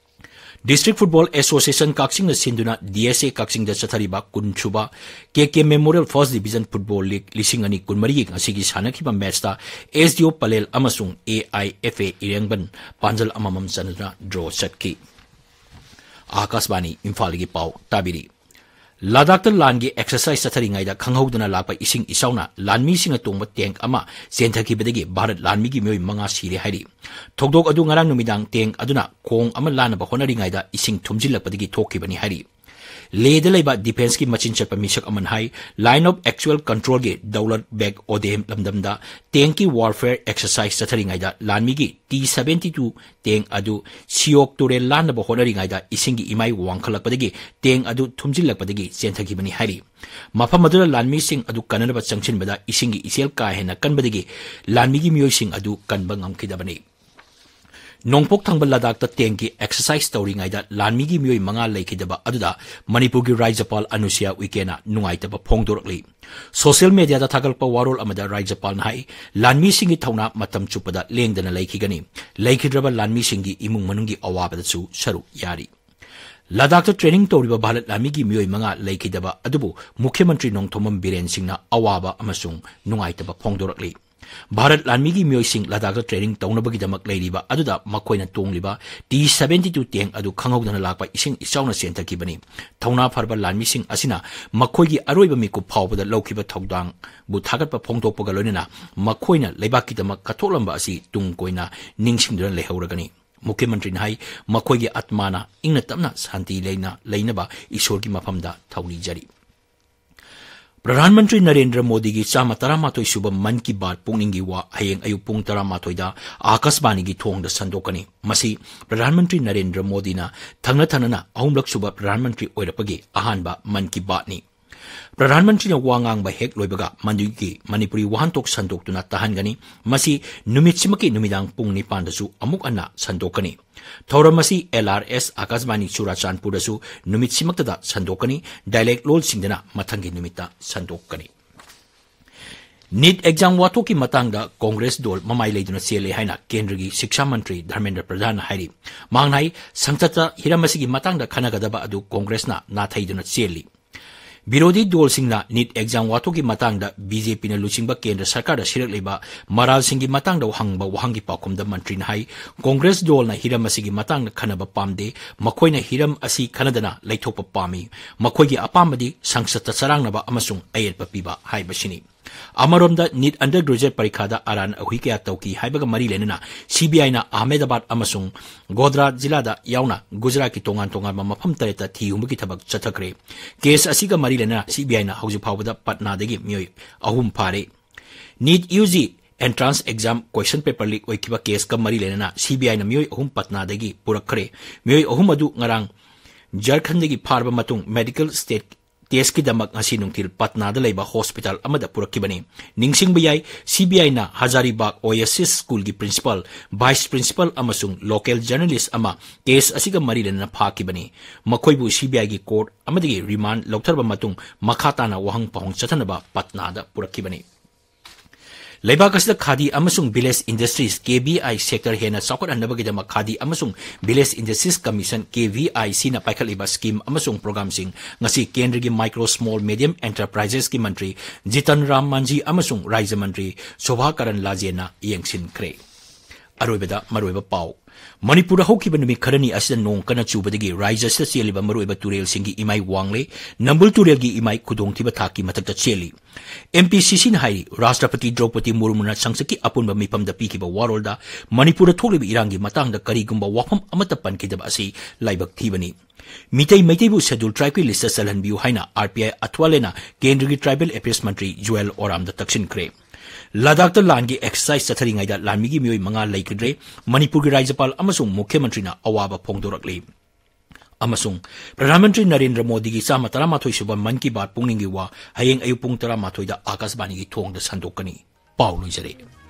District Football Association ꯀꯛꯆꯤꯡꯅ ꯁꯤꯟꯗꯨꯅ D S A ꯀꯛꯆꯤꯡꯗ ꯆꯠꯊꯔꯤꯕ ꯀꯨꯟ ꯁꯨꯕ K K Memorial First Division Football League ꯂꯤꯁꯤꯡ ꯑꯅꯤ ꯀꯨꯟꯃꯔꯤꯒꯤ ꯉꯁꯤꯒꯤ ꯁꯥꯟꯅꯈꯤꯕ matchꯇ S D O Palel ꯑꯃꯁꯨꯡ A I F A ꯏꯔꯦꯡꯕꯟ ꯄꯥꯟꯖꯜ ꯑꯃꯃꯝ ꯆꯟꯅꯗꯨꯅ draw ꯆꯠꯈꯤ꯫ ꯑꯥꯀꯥꯁꯕꯥꯅꯤ ꯏꯝꯐꯥꯜꯒꯤ ꯄꯥꯎ ꯇꯥꯕꯤꯔꯤ꯫ ꯂꯗꯥꯈꯇ ꯂꯥꯟꯒꯤ exercise ꯆꯠꯊꯔꯤꯉꯩꯗ ꯈꯪꯍꯧꯗꯅ ꯂꯥꯛꯄ ꯏꯁꯤꯡ ꯏꯆꯥꯎꯅ ꯂꯥꯟꯃꯤꯁꯤꯡꯅ ꯇꯣꯡꯕ tank ꯑꯃ ꯆꯦꯟꯊꯈꯤꯕꯗꯒꯤ ꯚꯥꯔꯠ ꯂꯥꯟꯃꯤꯒꯤ ꯃꯤꯑꯣꯏ ꯃꯉꯥ ꯁꯤꯔꯦ ꯍꯥꯏꯔꯤ꯫ ꯊꯧꯗꯣꯛ ꯑꯗꯨ ꯉꯔꯥꯡ ꯅꯨꯃꯤꯗꯥꯡ tank ꯑꯗꯨꯅ ꯈꯣꯡ ꯑꯃ ꯂꯥꯟꯅꯕ ꯍꯣꯠꯅꯔꯤꯉꯩꯗ ꯏꯁꯤꯡ ꯊꯨꯝꯖꯤꯜꯂꯛꯄꯗꯒꯤ ꯊꯣꯛꯈꯤꯕꯅꯤ ꯍꯥꯏꯔꯤ꯫ ꯂꯦꯗ ꯂꯩꯕ defenceꯀꯤ ꯃꯆꯤꯟ ꯆꯠꯄ ꯃꯤꯁꯛ ꯑꯃꯅ ꯍꯥꯏ, Line of Actual Controlꯒꯤ Daulat bag ꯑꯣꯗꯦ ꯂꯝꯗꯝꯗ tankꯀꯤ warfare exercise ꯆꯠꯊꯔꯤꯉꯩꯗ ꯂꯥꯟꯃꯤꯒꯤ T seventy two tank ꯑꯗꯨ ꯁꯤꯌꯣꯛ ꯇꯨꯔꯦꯜ ꯂꯥꯟꯅꯕ ꯍꯣꯠꯅꯔꯤꯉꯩꯗ ꯏꯁꯤꯡꯒꯤ ꯏꯃꯥꯏ ꯋꯥꯡꯈꯠꯂꯛꯄꯗꯒꯤ tank ꯑꯗꯨ ꯊꯨꯝꯖꯤꯜꯂꯛꯄꯗꯒꯤ ꯆꯦꯟꯊꯈꯤꯕꯅꯤ ꯍꯥꯏꯔꯤ꯫ ꯃꯐꯝ ꯑꯗꯨꯗ ꯂꯥꯟꯃꯤꯁꯤꯡ ꯑꯗꯨ ꯀꯟꯅꯅꯕ ꯆꯪꯁꯤꯟꯕꯗ ꯏꯁꯤꯡꯒꯤ ꯏꯆꯦꯜ ꯀꯥ ꯍꯦꯟꯅ ꯀꯟꯕꯗꯒꯤ ꯂꯥꯟꯃꯤꯒꯤ ꯃꯤꯑꯣꯏꯁꯤꯡ ꯑꯗꯨ ꯀꯟꯕ ꯉꯝꯈꯤꯗꯕꯅꯤ꯫ ꯅꯣꯡꯄꯣꯛ ꯊꯪꯕ ꯂꯗꯥꯈꯇ tankꯀꯤ exercise ꯇꯧꯔꯤꯉꯩꯗ ꯂꯥꯟꯃꯤꯒꯤ ꯃꯤꯑꯣꯏ ꯃꯉꯥ ꯂꯩꯈꯤꯗꯕ ꯑꯗꯨꯗ ꯃꯅꯤꯄꯨꯔꯒꯤ ꯔꯥꯖ꯭ꯌꯄꯥꯜ ꯑꯅꯨꯁꯨꯏꯌꯥ ꯎꯏꯀꯦꯅ ꯅꯨꯡꯉꯥꯏꯇꯕ ꯐꯣꯡꯗꯣꯔꯛꯂꯤ꯫ Social mediaꯗ ꯊꯥꯒꯠꯂꯛꯄ ꯋꯥꯔꯣꯜ ꯑꯃꯗ ꯔꯥꯖ꯭ꯌꯄꯥꯜꯅ ꯍꯥꯏ, ꯂꯥꯟꯃꯤꯁꯤꯡꯒꯤ ꯊꯧꯅꯥ ꯃꯇꯝ ꯆꯨꯞꯄꯗ ꯂꯦꯡꯗꯅ ꯂꯩꯈꯤꯒꯅꯤ꯫ ꯂꯩꯈꯤꯗ꯭ꯔꯕ ꯂꯥꯟꯃꯤꯁꯤꯡꯒꯤ ꯏꯃꯨꯡ ꯃꯅꯨꯡꯒꯤ ꯑꯋꯥꯕꯗꯁꯨ ꯁꯔꯨꯛ ꯌꯥꯔꯤ꯫ ꯂꯗꯥꯈꯇ training ꯇꯧꯔꯤꯕ ꯚꯥꯔꯠ ꯂꯥꯟꯃꯤꯒꯤ ꯃꯤꯑꯣꯏ ꯃꯉꯥ ꯂꯩꯈꯤꯗꯕ ꯑꯗꯨꯕꯨ ꯃꯨꯈ꯭ꯌ ꯃꯟꯇ꯭ꯔꯤ ꯅꯣꯡꯊꯣꯝꯕꯝ ꯕꯤꯔꯦꯟ ꯁꯤꯡꯅ ꯑꯋꯥꯕ ꯑꯃꯁꯨꯡ ꯅꯨꯡꯉꯥꯏꯇꯕ ꯐꯣꯡꯗꯣꯔꯛꯂꯤ꯫ ꯚꯥꯔꯠ ꯂꯥꯟꯃꯤꯒꯤ ꯃꯤꯑꯣꯏꯁꯤꯡ ꯂꯗꯥꯈꯇ training ꯇꯧꯅꯕꯒꯤꯗꯃꯛ ꯂꯩꯔꯤꯕ ꯑꯗꯨꯗ ꯃꯈꯣꯏꯅ ꯇꯣꯡꯂꯤꯕ T seventy two tank ꯑꯗꯨ ꯈꯪꯍꯧꯗꯅ ꯂꯥꯛꯄ ꯏꯁꯤꯡ ꯏꯆꯥꯎꯅ ꯆꯦꯟꯊꯈꯤꯕꯅꯤ꯫ ꯊꯧꯅꯥ ꯐꯔꯕ ꯂꯥꯟꯃꯤꯁꯤꯡ ꯑꯁꯤꯅ ꯃꯈꯣꯏꯒꯤ ꯑꯔꯣꯏꯕ ꯃꯤꯀꯨꯞ ꯐꯥꯎꯕꯗ ꯂꯧꯈꯤꯕ ꯊꯧꯗꯥꯡꯕꯨ ꯊꯥꯒꯠꯄ ꯐꯣꯡꯗꯣꯛꯄꯒ ꯂꯣꯏꯅꯅ ꯃꯈꯣꯏꯅ ꯂꯩꯕꯥꯛꯀꯤꯗꯃꯛ ꯀꯠꯊꯣꯛꯂꯝꯕ ꯑꯁꯤ ꯇꯨꯡ ꯀꯣꯏꯅ ꯅꯤꯡꯁꯤꯡꯗꯨꯅ ꯂꯩꯍꯧꯔꯒꯅꯤ꯫ ꯃꯨꯈ꯭ꯌ ꯃꯟꯇ꯭ꯔꯤꯅ ꯍꯥꯏ, ꯃꯈꯣꯏꯒꯤ ꯑꯥꯠꯃꯥꯅ ꯏꯪꯅ ꯇꯞꯅ ꯁꯥꯟꯇꯤ ꯂꯩꯅ ꯂꯩꯅꯕ ꯏꯁꯣꯔꯒꯤ ꯃꯐꯝꯗ ꯊꯧꯅꯤꯖꯔꯤ꯫ ꯄ꯭ꯔꯙꯥꯟ ꯃꯟꯇ꯭ꯔꯤ ꯅꯔꯦꯟꯗ꯭ꯔ ꯃꯣꯗꯤꯒꯤ ꯆꯥꯝꯃ ꯇꯔꯥꯃꯥꯊꯣꯏ ꯁꯨꯕ ꯃꯟ ꯀꯤ ꯕꯥꯠ ꯄꯨꯛꯅꯤꯡꯒꯤ ꯋꯥ ꯍꯌꯦꯡ ꯑꯌꯨꯛ ꯄꯨꯡ ꯇꯔꯥꯃꯥꯊꯣꯏꯗ ꯑꯥꯀꯥꯁꯕꯥꯅꯤꯒꯤ ꯊꯣꯡꯗ ꯁꯟꯗꯣꯛꯀꯅꯤ꯫ ꯃꯁꯤ ꯄ꯭ꯔꯙꯥꯟ ꯃꯟꯇ꯭ꯔꯤ ꯅꯔꯦꯟꯗ꯭ꯔ ꯃꯣꯗꯤꯅ ꯊꯪꯅ ꯊꯪꯅꯅ ꯑꯍꯨꯝꯂꯛ ꯁꯨꯕ ꯄ꯭ꯔꯙꯥꯟ ꯃꯟꯇ꯭ꯔꯤ ꯑꯣꯏꯔꯛꯄꯒꯤ ꯑꯍꯥꯟꯕ ꯃꯟ ꯀꯤ ꯕꯥꯠꯅꯤ꯫ ꯄ꯭ꯔꯙꯥꯟ ꯃꯟꯇ꯭ꯔꯤꯅ ꯋꯥ ꯉꯥꯡꯕ ꯍꯦꯛ ꯂꯣꯏꯕꯒ ꯃꯗꯨꯒꯤ ꯃꯅꯤꯄꯨꯔꯤ ꯋꯥꯍꯟꯊꯣꯛ ꯁꯟꯗꯣꯛꯇꯨꯅ ꯇꯥꯍꯟꯒꯅꯤ꯫ ꯃꯁꯤ ꯅꯨꯃꯤꯠꯁꯤꯃꯛꯀꯤ ꯅꯨꯃꯤꯗꯥꯡ ꯄꯨꯡ ꯅꯤꯄꯥꯟꯗꯁꯨ ꯑꯃꯨꯛ ꯍꯟꯅ ꯁꯟꯗꯣꯛꯀꯅꯤ꯫ ꯊꯧꯔꯝ ꯑꯁꯤ ꯑꯦꯜ ꯑꯥꯔ ꯑꯦꯁ ꯑꯀꯥꯁꯕꯥꯅꯤ ꯆꯨꯔꯥꯆꯥꯟꯄꯨꯔꯗꯁꯨ ꯅꯨꯃꯤꯠꯁꯤꯃꯛꯇꯗ ꯁꯟꯗꯣꯛꯀꯅꯤ꯫ ꯗꯥꯏꯂꯦꯛ ꯂꯣꯜꯁꯤꯡꯗꯅ ꯃꯊꯪꯒꯤ ꯅꯨꯃꯤꯠꯇ ꯁꯟꯗꯣꯛꯀꯅꯤ꯫ ꯅꯤꯠ ꯑꯦꯛꯖꯥꯝ ꯋꯥꯊꯣꯛꯀꯤ ꯃꯇꯥꯡꯗ ꯀꯣꯡꯒ꯭ꯔꯦꯁ ꯗꯣꯜ ꯃꯃꯥꯏ ꯂꯩꯗꯨꯅ ꯆꯦꯜꯂꯦ ꯍꯥꯏꯅ ꯀꯦꯟꯗ꯭ꯔꯒꯤ ꯁꯤꯛꯁꯥ ꯃꯟꯇ꯭ꯔꯤ ꯙꯔꯃꯦꯟꯗ꯭ꯔ ꯄ꯭ꯔꯙꯥꯟꯅ ꯍꯥꯏꯔꯤ꯫ ꯃꯍꯥꯛꯅ ꯍꯥꯏ, ꯁꯪꯁꯠꯇ ꯍꯤꯔꯝ ꯑꯁꯤꯒꯤ ꯃꯇꯥꯡꯗ ꯈꯟꯅꯒꯗꯕ ꯑꯗꯨ ꯀꯣꯡꯒ꯭ꯔꯦꯁꯅ ꯅꯥꯊꯩꯗꯨꯅ ꯆꯦꯜꯂꯤ꯫ ꯕꯤꯔꯣꯙꯤ ꯗꯣꯜꯁꯤꯡꯅ ꯅꯤꯠ ꯑꯦꯛꯖꯥꯝ ꯋꯥꯊꯣꯛꯀꯤ ꯃꯇꯥꯡꯗ ꯕꯤ ꯖꯦ ꯄꯤꯅ ꯂꯨꯆꯤꯡꯕ ꯀꯦꯟꯗ꯭ꯔ ꯁꯔꯀꯥꯔꯗ ꯁꯤꯔꯛꯂꯤꯕ ꯃꯔꯥꯜꯁꯤꯡꯒꯤ ꯃꯇꯥꯡꯗ ꯍꯪꯕ ꯋꯥꯍꯪꯒꯤ ꯄꯥꯎꯈꯨꯝꯗ ꯃꯟꯇ꯭ꯔꯤꯅ ꯍꯥꯏ, ꯀꯣꯡꯒ꯭ꯔꯦꯁ ꯗꯣꯜꯅ ꯍꯤꯔꯝ ꯑꯁꯤꯒꯤ ꯃꯇꯥꯡꯗ ꯈꯟꯅꯕ ꯄꯥꯝꯗꯦ꯫ ꯃꯈꯣꯏꯅ ꯍꯤꯔꯝ ꯑꯁꯤ ꯈꯟꯅꯗꯅ ꯂꯩꯊꯣꯛꯄ ꯄꯥꯝꯃꯤ꯫ ꯃꯈꯣꯏꯒꯤ ꯑꯄꯥꯝꯕꯗꯤ ꯁꯪꯁꯠꯇ ꯆꯔꯥꯡꯅꯕ ꯑꯃꯁꯨꯡ ꯑꯌꯦꯠꯄ ꯄꯤꯕ ꯍꯥꯏꯕꯁꯤꯅꯤ꯫ ꯑꯃꯔꯣꯝꯗ ꯅꯤꯠ ꯑꯟꯗꯔ ꯒ꯭ꯔꯦꯖꯨꯑꯦꯠ ꯄꯔꯤꯈꯥꯗ ꯑꯔꯥꯟ ꯑꯍꯨꯏ ꯀꯌꯥ ꯇꯧꯈꯤ ꯍꯥꯏꯕꯒ ꯃꯔꯤ ꯂꯩꯅꯅ ꯁꯤ ꯕꯤ ꯑꯥꯏꯅ ꯑꯍꯃꯦꯗꯕꯥꯗ ꯑꯃꯁꯨꯡ ꯒꯣꯗ꯭ꯔꯥ ꯖꯤꯂꯥꯗ ꯌꯥꯎꯅ ꯒꯨꯖꯔꯥꯠꯀꯤ ꯇꯣꯉꯥꯟ ꯇꯣꯉꯥꯟꯕ ꯃꯐꯝ ꯇꯔꯦꯠꯇ ꯊꯤ ꯍꯨꯝꯕꯒꯤ ꯊꯕꯛ ꯆꯠꯊꯈ꯭ꯔꯦ꯫ ꯀꯦꯁ ꯑꯁꯤꯒ ꯃꯔꯤ ꯂꯩꯅꯅ ꯁꯤ ꯕꯤ ꯑꯥꯏꯅ ꯍꯧꯖꯤꯛ ꯐꯥꯎꯕꯗ ꯄꯠꯅꯥꯗꯒꯤ ꯃꯤꯑꯣꯏ ꯑꯍꯨꯝ ꯐꯥꯔꯦ꯫ NEET U G entrance exam question paper leak ꯑꯣꯏꯈꯤꯕ ꯀꯦꯁꯀ ꯃꯔꯤ ꯂꯩꯅꯅ ꯁꯤ ꯕꯤ ꯑꯥꯏꯅ ꯃꯤꯑꯣꯏ ꯑꯍꯨꯝ ꯄꯠꯅꯥꯗꯒꯤ ꯄꯨꯔꯛꯈ꯭ꯔꯦ꯫ ꯃꯤꯑꯣꯏ ꯑꯍꯨꯝ ꯑꯗꯨ ꯉꯔꯥꯡ ꯖꯔꯈꯟꯗꯒꯤ ꯐꯥꯔꯕ ꯃꯇꯨꯡ ꯃꯦꯗꯤꯀꯦꯜ ꯁ꯭ꯇꯦꯠ ꯇꯦꯁꯀꯤꯗꯃꯛ ꯉꯁꯤ ꯅꯨꯡꯊꯤꯜ ꯄꯠꯅꯥꯗ ꯂꯩꯕ ꯍꯣꯁꯄꯤꯇꯥꯜ ꯑꯃꯗ ꯄꯨꯔꯛꯈꯤꯕꯅꯤ꯫ ꯅꯤꯡꯁꯤꯡꯕ ꯌꯥꯏ, ꯁꯤ ꯕꯤ ꯑꯥꯏꯅ ꯍꯖꯥꯔꯤꯕꯥꯒ ꯑꯣꯌꯦꯁꯤꯁ ꯁ꯭ꯀꯨꯜꯒꯤ ꯄ꯭ꯔꯤꯟꯁꯤꯄꯥꯜ, ꯚꯥꯏꯁ ꯄ꯭ꯔꯤꯟꯁꯤꯄꯥꯜ ꯑꯃꯁꯨꯡ ꯂꯣꯀꯦꯜ ꯖꯔꯅꯦꯂꯤꯁ ꯑꯃ ꯀꯦꯁ ꯑꯁꯤꯒ ꯃꯔꯤ ꯂꯩꯅꯅ ꯐꯥꯈꯤꯕꯅꯤ꯫ ꯃꯈꯣꯏꯕꯨ ꯁꯤ ꯕꯤ ꯑꯥꯏꯒꯤ ꯀꯣꯔꯠ ꯑꯃꯗꯒꯤ ꯔꯤꯃꯥꯟꯗ ꯂꯧꯊꯔꯕ ꯃꯇꯨꯡ ꯃꯈꯥ ꯇꯥꯅ ꯋꯥꯍꯪ ꯄꯥꯎꯍꯪ ꯆꯠꯊꯅꯕ ꯄꯠꯅꯥꯗ ꯄꯨꯔꯛꯈꯤꯕꯅꯤ꯫ ꯂꯩꯕꯥꯛ ꯑꯁꯤꯗ ꯈꯥꯗꯤ ꯑꯃꯁꯨꯡ ꯚꯤꯂꯦꯖ ꯏꯟꯗꯁꯇ꯭ꯔꯤꯁ, ꯀꯦ ꯚꯤ ꯑꯥꯏ, ꯁꯦꯛꯇꯔ ꯍꯦꯟꯅ ꯆꯥꯎꯈꯠꯍꯟꯅꯕꯒꯤꯗꯃꯛ ꯈꯥꯗꯤ ꯑꯃꯁꯨꯡ ꯚꯤꯂꯦꯖ ꯏꯟꯗꯁꯇ꯭ꯔꯤꯁ ꯀꯃꯤꯁꯟ, ꯀꯦ ꯚꯤ ꯑꯥꯏ ꯁꯤꯅ ꯄꯥꯏꯈꯠꯂꯤꯕ ꯁ꯭ꯀꯤꯝ ꯑꯃꯁꯨꯡ ꯄ꯭ꯔꯣꯒ꯭ꯔꯥꯝꯁꯤꯡ ꯉꯁꯤ ꯀꯦꯟꯗ꯭ꯔꯒꯤ ꯃꯥꯏꯀ꯭ꯔꯣ ꯁ꯭ꯃꯣꯜ ꯃꯦꯗꯤꯌꯝ ꯑꯦꯟꯇꯔꯄ꯭ꯔꯥꯏꯖꯦꯁꯀꯤ ꯃꯟꯇ꯭ꯔꯤ ꯖꯤꯇꯟ ꯔꯥꯝ ꯃꯥꯟꯖꯤ ꯑꯃꯁꯨꯡ ꯔꯥꯖ꯭ꯌ ꯃꯟꯇ꯭ꯔꯤ ꯁꯣꯚꯥ ꯀꯔꯟ ꯂꯥꯖꯦꯟꯅ ꯌꯦꯡꯁꯤꯟꯈ꯭ꯔꯦ꯫ ꯑꯔꯣꯏꯕꯗ ꯃꯔꯨꯑꯣꯏꯕ ꯄꯥꯎ꯫ ꯃꯅꯤꯄꯨꯔꯗ ꯍꯧꯈꯤꯕ ꯅꯨꯃꯤꯠ ꯈꯔꯅꯤ ꯑꯁꯤꯗ ꯅꯣꯡ ꯀꯟꯅ ꯆꯨꯕꯗꯒꯤ ꯔꯥꯖ꯭ꯌ ꯑꯁꯤꯗ ꯆꯦꯜꯂꯤꯕ ꯃꯔꯨꯑꯣꯏꯕ ꯇꯨꯔꯦꯜꯁꯤꯡꯒꯤ ꯏꯃꯥꯏ ꯋꯥꯡꯂꯦ꯫ ꯅꯝꯕꯨꯜ ꯇꯨꯔꯦꯜꯒꯤ ꯏꯃꯥꯏ ꯈꯨꯗꯣꯡꯊꯤꯕ ꯊꯥꯛꯀꯤ ꯃꯊꯛꯇ ꯆꯦꯜꯂꯤ꯫ ꯑꯦꯝ ꯄꯤ ꯁꯤ ꯁꯤꯅ ꯍꯥꯏꯔꯤ, ꯔꯥꯁꯇ꯭ꯔꯄꯇꯤ ꯗ꯭ꯔꯧꯄꯗꯤ ꯃꯨꯔꯃꯨꯅ ꯁꯪꯁꯠꯀꯤ ꯑꯄꯨꯟꯕ ꯃꯤꯐꯝꯗ ꯄꯤꯈꯤꯕ ꯋꯥꯔꯣꯜꯗ ꯃꯅꯤꯄꯨꯔꯗ ꯊꯣꯛꯂꯤꯕ ꯏꯔꯥꯡꯒꯤ ꯃꯇꯥꯡꯗ ꯀꯔꯤꯒꯨꯝꯕ ꯋꯥꯐꯝ ꯑꯃꯠꯇ ꯄꯟꯈꯤꯗꯕ ꯑꯁꯤ ꯂꯥꯏꯕꯛ ꯊꯤꯕꯅꯤ꯫ ꯃꯤꯇꯩ ꯃꯩꯇꯩꯕꯨ ꯁꯦꯗꯨꯜ ꯇ꯭ꯔꯥꯏꯕꯀꯤ ꯂꯤꯁꯇ ꯆꯜꯍꯟꯕꯤꯌꯨ ꯍꯥꯏꯅ ꯑꯥꯔ ꯄꯤ ꯑꯥꯏ ꯑꯊꯋꯥꯂꯦꯅ ꯀꯦꯟꯗ꯭ꯔꯒꯤ ꯇ꯭ꯔꯥꯏꯕꯦꯜ ꯑꯦꯐꯤꯌꯔꯁ ꯃꯟꯇ꯭ꯔꯤ ꯖꯨꯑꯦꯜ ꯑꯣꯔꯥꯝꯗ ꯇꯛꯁꯤꯟꯈ꯭ꯔꯦ꯫ ꯂꯗꯥꯈꯇ ꯂꯥꯟꯒꯤ ꯑꯦꯛꯁꯔꯁꯥꯏꯖ ꯆꯠꯊꯔꯤꯉꯩꯗ ꯂꯥꯟꯃꯤꯒꯤ ꯃꯤꯑꯣꯏ ꯃꯉꯥ ꯂꯩꯈꯤꯗ꯭ꯔꯦ꯫ ꯃꯅꯤꯄꯨꯔꯒꯤ ꯔꯥꯖ꯭ꯌꯄꯥꯜ ꯑꯃꯁꯨꯡ ꯃꯨꯈ꯭ꯌ ꯃꯟꯇ꯭ꯔꯤꯅ ꯑꯋꯥꯕ ꯐꯣꯡꯗꯣꯔꯛꯂꯤ꯫ ꯑꯃꯁꯨꯡ ꯄ꯭ꯔꯙꯥꯟ ꯃꯟꯇ꯭ꯔꯤ ꯅꯔꯦꯟꯗ꯭ꯔ ꯃꯣꯗꯤꯒꯤ ꯆꯥꯝꯃ ꯇꯔꯥꯃꯥꯊꯣꯏ ꯁꯨꯕ ꯃꯟ ꯀꯤ ꯕꯥꯠ ꯄꯨꯛꯅꯤꯡꯒꯤ ꯋꯥ ꯍꯌꯦꯡ ꯑꯌꯨꯛ ꯄꯨꯡ ꯇꯔꯥꯃꯥꯊꯣꯏꯗ ꯑꯥꯀꯥꯁꯕꯥꯅꯤꯒꯤ ꯊꯣꯡꯗ ꯁꯟꯗꯣꯛꯀꯅꯤ꯫ ꯄꯥꯎ ꯂꯣꯏꯖꯔꯦ꯫